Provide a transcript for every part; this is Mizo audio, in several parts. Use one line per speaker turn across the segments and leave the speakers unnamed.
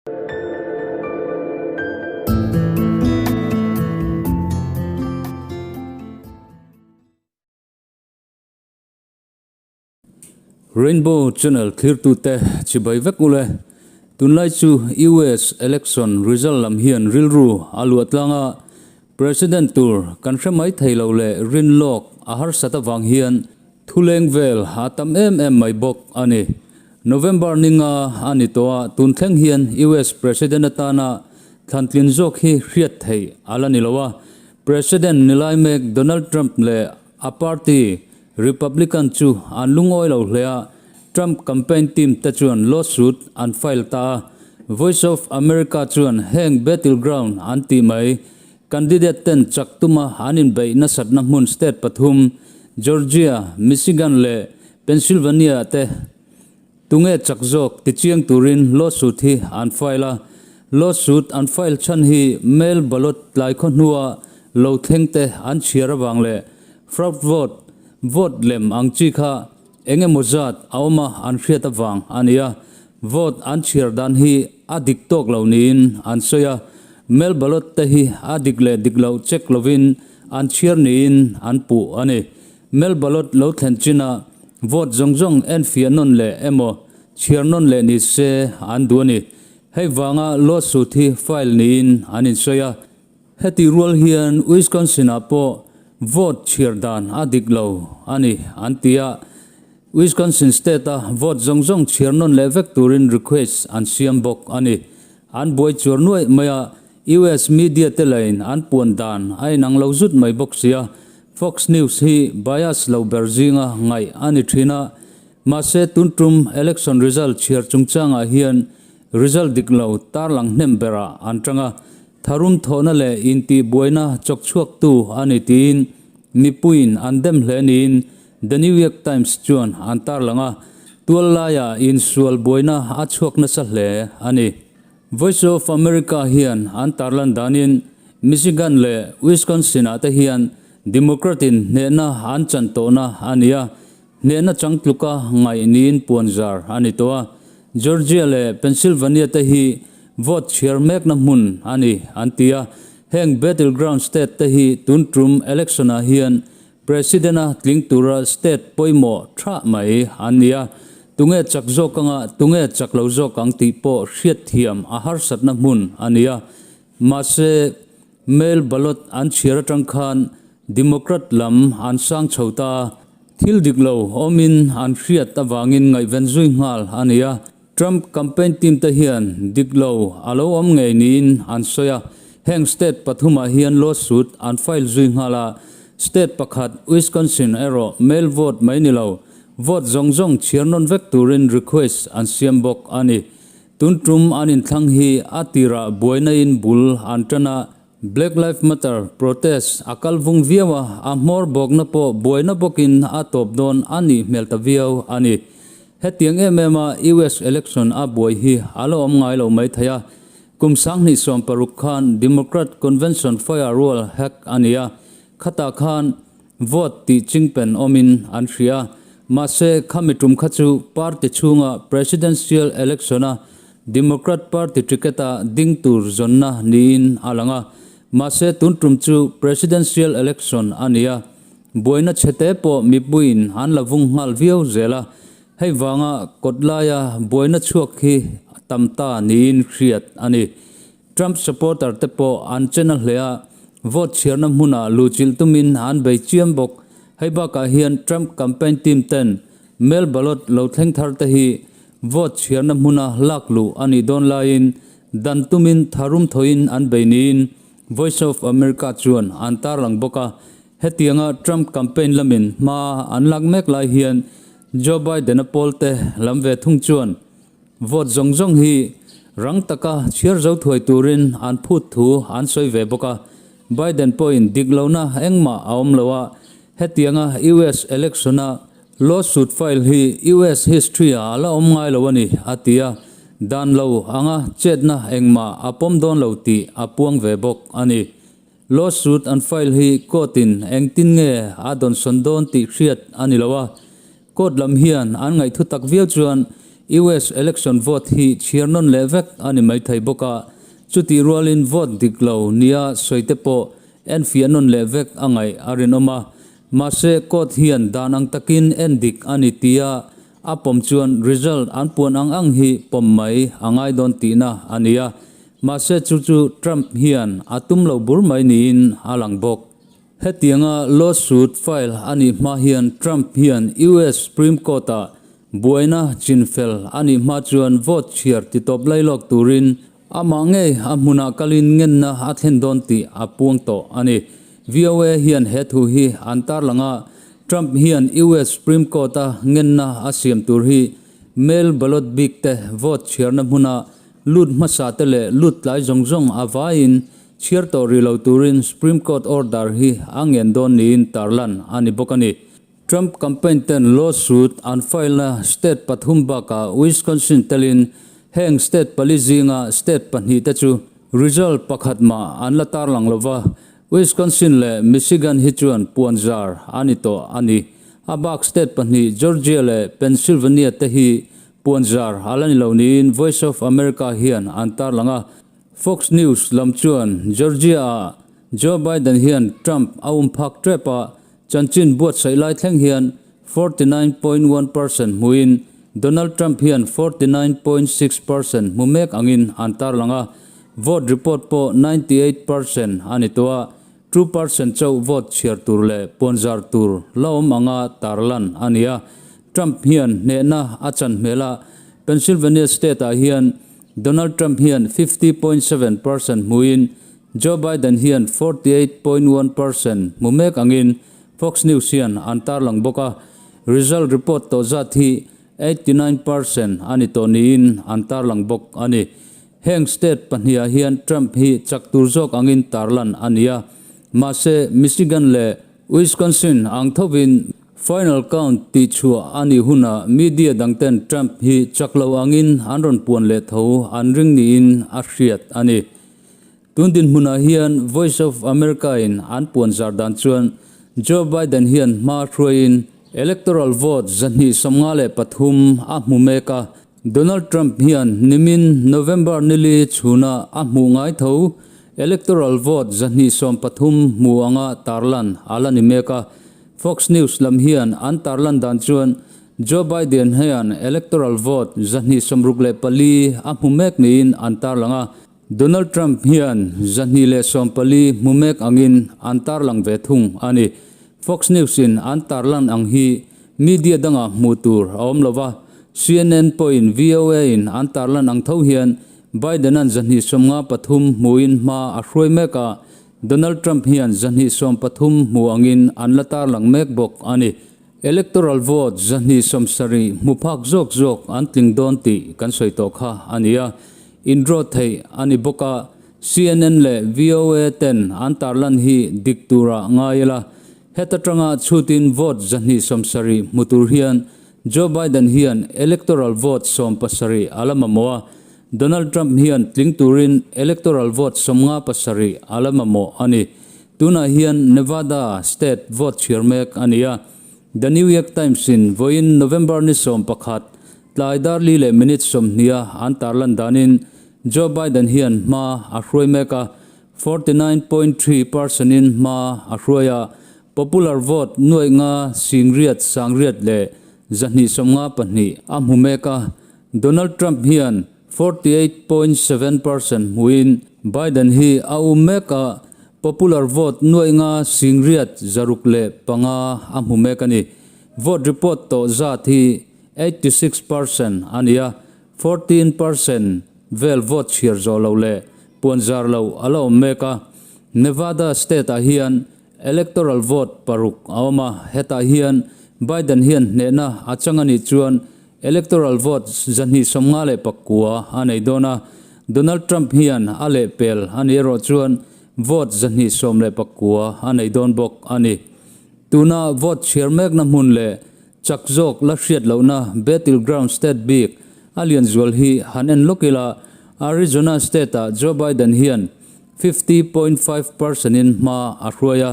Rainbow Channel thlirtute chibai vek ule. Tunlai chu US election result lam hian rilru a luah tlang a, President tur kan hre mai thei lo leh rin lawk a harsat avang hian Thuleng vel a tam em em mai bawk a ni. November ninga a ni tawh a, tun thleng hian US President atana thlantlin zawk hi hriat theih a la ni lo a. President ni lai mek Donald Trump leh a party Republican chu an lungawi lo hle a, Trump campaign team te chuan lawsuit an file ta a. Voice of America chuan heng battleground an tih mai Candidate ten chak tuma an inbeih nasatna hmun state pathum, Georgia, Michigan leh Pennsylvania te tunge chak zawk tichiang turin lawsuit hi an file a. Lawsuit an file chhan hi mail ballot tlai khaw hnua lo thleng te an chhiar avang leh fraud vote, vote lem ang chi kha eng emaw zat a awm a an hriat avang a ni a, vote an chhiar dan hi a dik tawk lo niin an sawi a, mail ballot te hi a dik leh dik loh check lovin an chhiar niin an puh a ni. Mail ballot lo thlen chin a vote zawng zawng enfiah nawn leh emaw chhiar nawn leh ni se an duh a ni. Hei vanga lawsuit hi file niin an insawi a. Heti rual hian Wisconsin-ah pawh vote chhiar dan a dik lo a ni an ti a, Wisconsin state-a vote zawng zawng chhiar nawn leh vek turin request an siam bawk a ni. An buai chuar nuaih mai a, US media te lain an puan dan a inang lo zut mai bawk sia, Fox News hi bias lo ber zinga ngaih a ni thin a, mahse tun tum election result chhiar chungchangah hian result dik lo tarlang hnem berah an tang a, Tharum thawhna leh intihbuaina chawk chhuaktu a ni tiin mipuiin an dem hle niin The New York Times chuan an tarlang a, tual laia insual buaina a chhuak nasa hle a ni. Voice of America hian an tarlan danin Michigan leh Wisconsin-ah te hian Democrat-in hnehna an chan tawhna a ni a, hnehna chang tluka ngaih niin puanzar a ni tawh a. Georgia leh Pennsylvania te hi vote chhiar mekna hmun a ni an ti a, heng battleground state te hi tun tum election ah hian President a tling tura state pawimawh tha mai an ni a, tunge chak zawk anga tunge chak lo zawk ang tih pawh hriatthiam a harsatna hmun a ni a, mahse mail ballot an chhiar atang khan Democrat lam an sang chho ta a. Thil dik lo awmin an hriat avangin ngaihven zui nghal a ni a, Trump campaign team te hian dik lo a lo awm ngei niin an sawi a, heng state pathumah hian lawsuit an file zui nghal a, state pakhat Wisconsin erawh mail vote mai ni lo, vote zawng zawng chhiar nawn vek turin request an siam bawk a ni. Tun tum an inthlang hi a tirah buaina in bul an tan a, Black Lives Matter protest a kal vung viau a, a hmawr bawkna pawh buaina bawkin a tawp dawn a nih hmel ta viau a ni. Hetiang em em a US election a buai hi a la awm ngai lo mai thei a. Kum 2016 khan Democrat convention firewall hack a ni a, khatah khan vote tih chingpen awmin an hria a. Mahse, khami tum kha chu party chhunga presidential election a Democrat Party ticket-a ding tur zawnna niin a lang a, mahse tun tum chu Presidential Election a ni a, buaina chhete pawh mipuiin an la vung nghal viau zel a, hei vanga kawt laia buaina chhuak hi tam ta niin hriat a ni. Trump supporter te pawh an chen a hle a, vote chhiarna hmunah luhchilh tumin an bei chiam bawk. Hei bakah hian Trump campaign team ten mail ballot lo thleng thar te hi Vote chhiarna hmuna lak luh a nih dawn laiin dan tumin tharum thawhin an bei niin Voice of America chuan an tarlang bawk a. Hetianga Trump campaign lamin hma an lak mek lai hian Joe Biden-a pawlte lam ve thung chuan vote zawng zawng hi rang taka chhiar zo thuai turin an phut thu an sawi ve bawk a. Biden pawhin dik lohna engmah a awm lo a, hetianga US election-a Lawsuit file hi US history-ah a la awm ngai lo a ni, a ti a, dan lo anga chetna engmah a pawm dawn lo tih a puang ve bawk a ni. Lawsuit an file hi court-in engtin nge a dawnsawn dawn tih hriat a ni lo a, court lam hian an ngaihthu tak viau chuan US election vote hi chhiar nawn leh vek a ni maithei bawk a, chutih rualin vote dik lo nia sawi te pawh enfiah nawn leh vek a ngaih a rinawm a. Mahse, court hian dan ang takin en dik a ni tia a pawm chuan result an puan ang ang hi pawm mai a ngai dawn tihna a ni a. Mahse, chu chu Trump hian a tum lo bur mai niin a lang bawk. Hetianga lawsuit file a nih hma hian Trump hian US Supreme Court-ah buaina chinfel a nih hma chuan vote chhiar titawp lailawk turin amah ngei a hmunah kalin ngenna a thlen dawn tih a puang tawh a ni. VOA hian he thu hi an tarlang a, Trump hian US Supreme Court-a ngenna a siam tur hi mail ballot bik te vote chhiarna hmuna lut hmasa te leh lut tlai zawng zawng a vaiin Chhiar tawh rih lo turin Supreme Court order hi a ngen dawn niin tarlan a ni bawk a ni. Trump campaign ten lawsuit an file na state pathum bakah Wisconsin telin heng state pali zinga state pahnih te chu result pakhat mah an la tarlang lo va, Wisconsin leh Michigan hi chuan puanzar a ni tawh a ni. A bak state pahnih Georgia leh Pennsylvania te hi puanzar a la ni lo niin Voice of America hian an tarlang a. Fox News lam chuan Georgia-ah Joe Biden hian Trump a um phak tep a, chanchin buatsaih lai thleng hian 49.1 percent hmuin Donald Trump hian 49.6 percent hmu mek angin an tarlang a, vote report pawh 98 percent a ni tawh a, 2 percent chauh vote chhiar tur leh puanzar tur la awm anga tarlan a ni a. Trump hian hnehna a chan hmel a, Pennsylvania state-ah hian Donald Trump hian 50.7 percent hmuin Joe Biden hian 48.1 percent hmu mek angin Fox News hian an tarlang bawk a, result report tawh zat hi 89 percent a ni tawh niin an tarlang bawk a ni. Heng state pahnihah hian Trump hi chak tur zawk angin tarlan a ni a, mahse Michigan leh Wisconsin ang thovin final count tihchhuah a nih hunah media dangten Trump hi chak lo angin an rawn puan leh tho an ring niin a hriat a ni. Tun dinhmunah hian Voice of America-in an puan zar dan chuan Joe Biden hian hma hruaiin electoral vote 253 a hmu mek a, Donald Trump hian nimin November nili chhuna a hmuh ngai tho electoral vote 213 hmu anga tarlan a la ni mek a. Fox News lam hian an tarlan dan chuan Joe Biden hian electoral vote 264 a hmu mek niin an tarlang a. Donald Trump hian 214 hmu mek angin an tarlang ve thung a ni. Fox News in an tarlan ang hi media dangah hmuh tur a awm lo va, CNN pawhin VOA in an tarlan ang tho hian Biden-a'n 253 hmuin hma a hruai mek a, Donald Trump hian 213 hmu angin an la tarlang mek bawk a ni. Electoral vote 270 hmu phak zawk zawk an tling dawn tih kan sawi tawh kha a ni a, in-draw theih a ni bawk a, CNN leh VOA ten an tarlan hi dik tura ngai ila, heta tanga chhutin vote 270 hmu tur hian Joe Biden hian electoral vote 17 a la mamawh a, Donald Trump hian tling turin electoral vote 57 a la mamawh a ni. Tunah hian Nevada state vote chhiar mek a ni a, The New York Times in vawiin November ni 11 tlai dar li leh minute 20 a an tarlan danin Joe Biden hian hma a hruai mek a, 49.3 percent in hma a hruai a, popular vote nuaih nga singriat sangriat leh 252 a hmu mek a, Donald Trump hian 48.7 percent hmuin Biden hi a um mek a, popular vote nuaih nga singriat 605 a hmu mek a ni. Vote report tawh zat hi 86 percent a ni a, 14 percent vel vote chhiar zawh lo leh puanzar lo a la awm mek a. Nevada state-ah hian electoral vote paruk a awm a, hetah hian Biden hian hnehna a chang a nih chuan electoral vote 259 a nei dawn a, Donald Trump hian a lehpel a nih erawh chuan vote 219 a nei dawn bawk a ni. Tuna vote chhiar mekna hmun leh chak zawk la hriat lohna battleground state bik a lian zual hi han en lawk ila, Arizona state-ah Joe Biden hian 50.5 percent in hma a hruai a,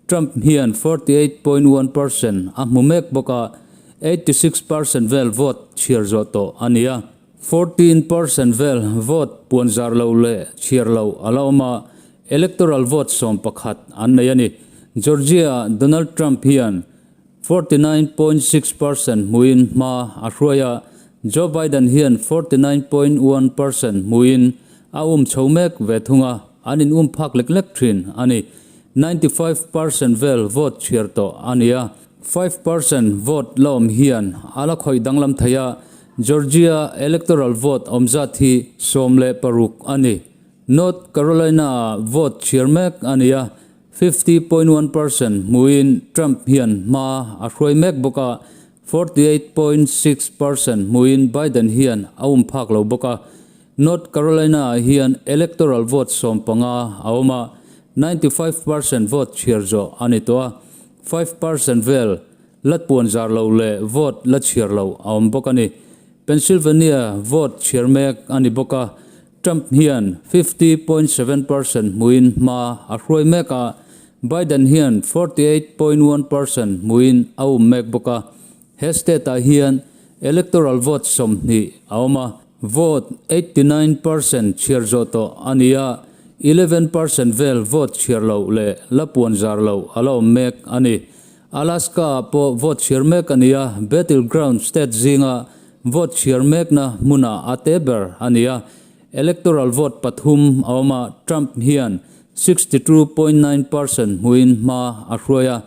Trump hian 48.1 percent a hmu mek bawk a. 86% vel vote chhiar zawh tawh a ni a. 14% vel vote puanzar lo leh chhiar lo a la awm a, electoral vote 11 an nei a ni. Georgia-ah Donald Trump hian 49.6% hmuin hma a hruai a, Joe Biden hian 49.1% hmuin a um chho mek ve thung a, an in um phak lek lek thin a ni. 95% vel vote chhiar tawh a ni a, 5% vote la awm hian a la khawih danglam thei a, Georgia electoral vote awm zat hi 16 a ni. North Carolina-ah vote chhiar mek a ni a, 50.1% hmuin Trump hian hma a hruai mek bawk a, 48.6% hmuin Biden hian a um phak lo bawk a. North Carolina-ah hian electoral vote 15 a awm a, 95% vote chhiar zawh a ni tawh a, 5% vel la puan zar lo leh vote la chhiar lo a awm bawk a ni. Pennsylvania vote chhiar mek a ni bawk a, Trump hian 50.7% hmuin hma a hruai mek a, Biden hian 48.1% hmuin a um mek bawk a. He state-ah hian electoral vote 20 a awm a, vote 89% chhiar zawh tawh a ni a, 11% vel vote chhiar loh leh la puan zar loh a la awm mek a ni. Alaska-ah pawh vote chhiar mek a ni a, battleground state zinga Vote chhiar mekna hmunah a te ber a ni a, electoral vote pathum a awm a, Trump hian 62.9% hmuin hma a hruai a,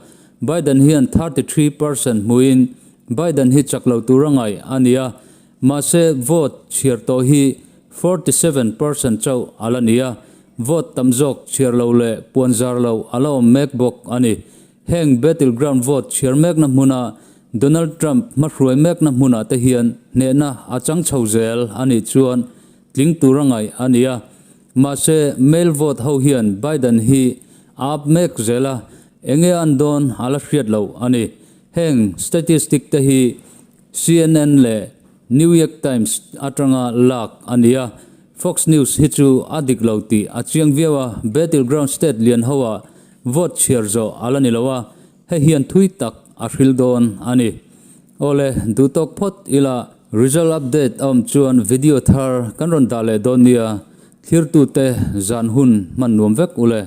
Biden hian 33% hmuin Biden hi chak lo tura ngaih a ni a, mahse vote chhiar tawh hi 47% chauh a la ni a, vote tam zawk chhiar lo leh puanzar lo a la awm mek bawk a ni. Heng battleground vote chhiar mekna hmuna Donald Trump hmahruai mekna hmunah te hian hnehna a chang chho zel a nih chuan tling tur a ngaih a ni a. Mahse, mail vote ho hian Biden hi a up mek zel a, enge an dawn a la hriat loh a ni. Heng statistic te hi CNN leh New York Times atanga lak a ni a. Fox News hi chu a dik lo tih a chiang viau a, battleground state lian hoah Vote chhiar zawh a la ni lo a, hei hian thui tak a hril dawn a ni. Awle, duh tawk phawt ila result update a awm chuan video thar kan rawn dah leh dawn nia, thlirtute zan hun hman nuam vek ule.